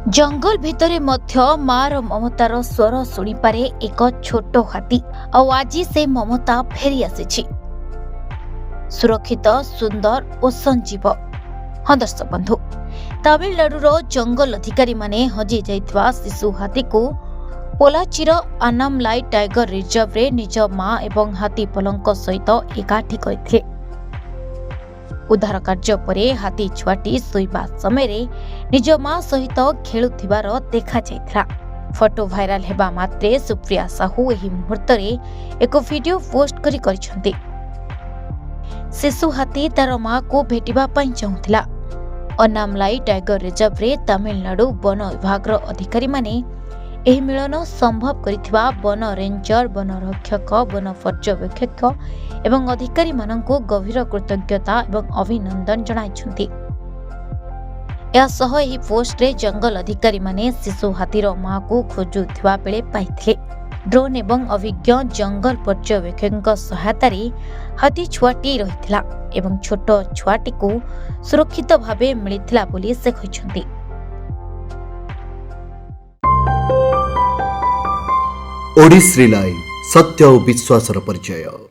ଜଙ୍ଗଲ ଭିତରେ ମଧ୍ୟ ମାର ମମତାର ସ୍ୱର ଶୁଣିପାରେ ଏକ ଛୋଟ ହାତୀ। ଆଉ ଆଜି ସେ ମମତା ଫେରି ଆସିଛି, ସୁରକ୍ଷିତ, ସୁନ୍ଦର ଓ ସଞ୍ଜୀବ। ହଁ ଦର୍ଶକ ବନ୍ଧୁ, ତାମିଲନାଡୁର ଜଙ୍ଗଲ ଅଧିକାରୀମାନେ ହଜି ଯାଇଥିବା ଶିଶୁ ହାତୀକୁ ପୋଲାଚିର ଆନାମଲାଇ ଟାଇଗର ରିଜର୍ଭରେ ନିଜ ମା ଏବଂ ହାତୀ ପଲଙ୍କ ସହିତ ଏକାଠି କରିଥିଲେ। ଉଦ୍ଧାର କାର୍ଯ୍ୟ ପରେ ହାତୀ ଛୁଆଟି ଶୋଇବା ସମୟରେ ନିଜ ମା ସହିତ ଖେଳୁଥିବାର ଦେଖାଯାଇଥିଲା। ଫଟୋ ଭାଇରାଲ ହେବା ମାତ୍ରେ ସୁପ୍ରିୟା ସାହୁ ଏହି ମୁହୂର୍ତ୍ତରେ ଏକ ଭିଡିଓ ପୋଷ୍ଟ କରି କହିଛନ୍ତି, ଶିଶୁ ହାତୀ ତାର ମାକୁ ଭେଟିବା ପାଇଁ ଚାହୁଁଥିଲା। ଅନାମଲାଇ ଟାଇଗର ରିଜର୍ଭରେ ତାମିଲନାଡୁ ବନ ବିଭାଗର ଅଧିକାରୀମାନେ ଏହି ମିଳନ ସମ୍ଭବ କରିଥିବା ବନ ରେଞ୍ଜର, ବନ ରକ୍ଷକ, ବନ ପର୍ଯ୍ୟବେକ୍ଷକ ଏବଂ ଅଧିକାରୀମାନଙ୍କୁ ଗଭୀର କୃତଜ୍ଞତା ଏବଂ ଅଭିନନ୍ଦନ ଜଣାଇଛନ୍ତି। ଏହା ସହ ଏହି ପୋଷ୍ଟରେ ଜଙ୍ଗଲ ଅଧିକାରୀମାନେ ଶିଶୁ ହାତୀର ମାକୁ ଖୋଜୁଥିବା ବେଳେ ପାଇଥିଲେ। ଡ୍ରୋନ୍ ଏବଂ ଅଭିଜ୍ଞ ଜଙ୍ଗଲ ପର୍ଯ୍ୟବେକ୍ଷକଙ୍କ ସହାୟତାରେ ହାତୀ ଛୁଆଟି ରହିଥିଲା ଏବଂ ଛୋଟ ଛୁଆଟିକୁ ସୁରକ୍ଷିତ ଭାବେ ମିଳିଥିଲା ବୋଲି ସେ କହିଛନ୍ତି। ଓଡ଼ିଶ୍ରୀ ଲାଇଭ୍, ସତ୍ୟ ଓ ବିଶ୍ୱାସର ପରିଚୟ।